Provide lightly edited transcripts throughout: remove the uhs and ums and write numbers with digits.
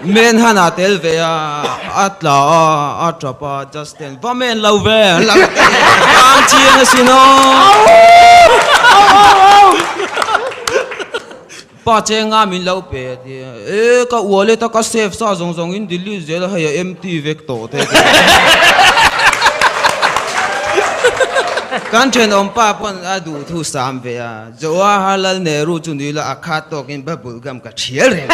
Men han a tel ve a, a tla a, a tap a, Justin va men lo ve an lo ti tlang chiang asin aw. Pa chenga min lo pe a ti a, e ka wallet a ka save sa zawng zawng in delete zel a hei a empty vek tawh te a ti a. Kan thenawm pa pawn a duh thu sam ve a, Jawaharlal Nehru chu ni la a khat tawkin bubble gum ka thial reng.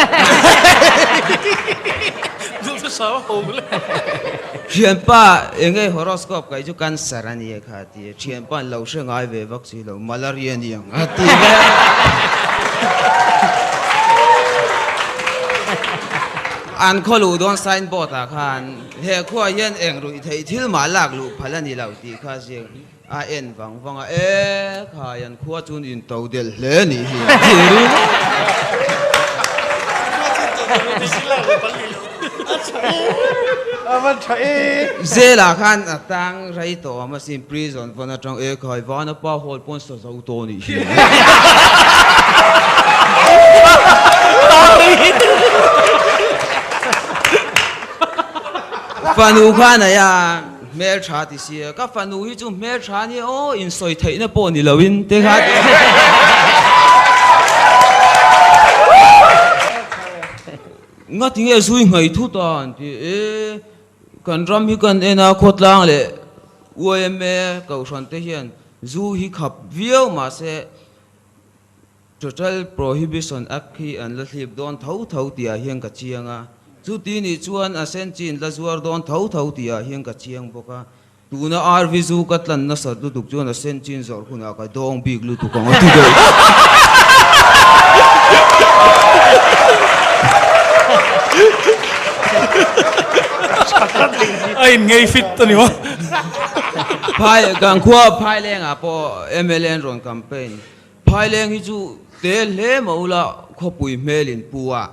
Duh thu sam a ho le. Thianpa enge horoscope kai chu cancer a nia kha a ti a, thianpa an lo hre ngai ve vak si lo, malaria a ni ang a ti ve a. An khaw luh dawn signboard ah khan he khuaah hian eng ruih theih thil mah lak luh phal a ni lo tih kha a ziak. A en vang vang a, E khai an khua chuan in to delh hle nih hi a ti ring a. Zela khan a tang rei tawh awm asin prison vawn atang E khai vana pa hall pawn sa zo tawh nih hi. Fanu khan a ia. Hmeltha ti sia, ka fanu hi chu hmeltha nia aw, insawi theihna pawh ni loin te kha ti. Nga ti nge zui nghei thut a an ti, e kan ram hi kan en a khawtlang leh yma kohhran te hian zu hi khap viau mahse Total Prohibition Act hi an la thlip dawn tho tho tihah hian ka chiang a, chuti nih chuan a sen chin la zuar dawn tho tho tihah hian ka chiang bawk a, tuna RV zu ka tlan nasat lutuk chuan a sen chin zawrh hunah ka dawng bik lutuk ang a ti deuh. A inngei fit a ni maw? Phai, kan khua Phailengah pawh mla an rawn campaign. Phaileng hi chu te hle mah ula khawpui hmel in pu a,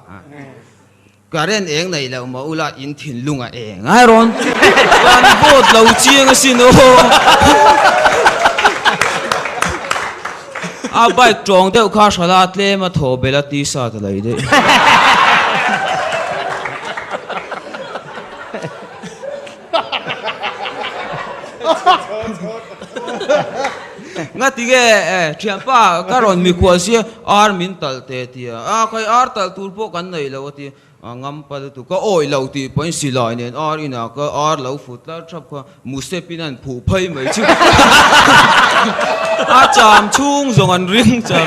current eng nei loh mah ula in thinlung a eng a rawn kan vote lo chiang asin aw. A bike tawng deuh kha hrala tlem a thaw bel a t-shirt a lei daih. Nga ti nge e thianpa ka rawn mikhual sia ar min talh teh ti a, a khai ar talh tur pawh kan nei lo a ti a, ngampa lutuk ka awih lo tih pawhin silai nen ar inah ka ar lo fut tlar thap kha musep in an phuh phei mai chu a cham chhung zawng an ring char.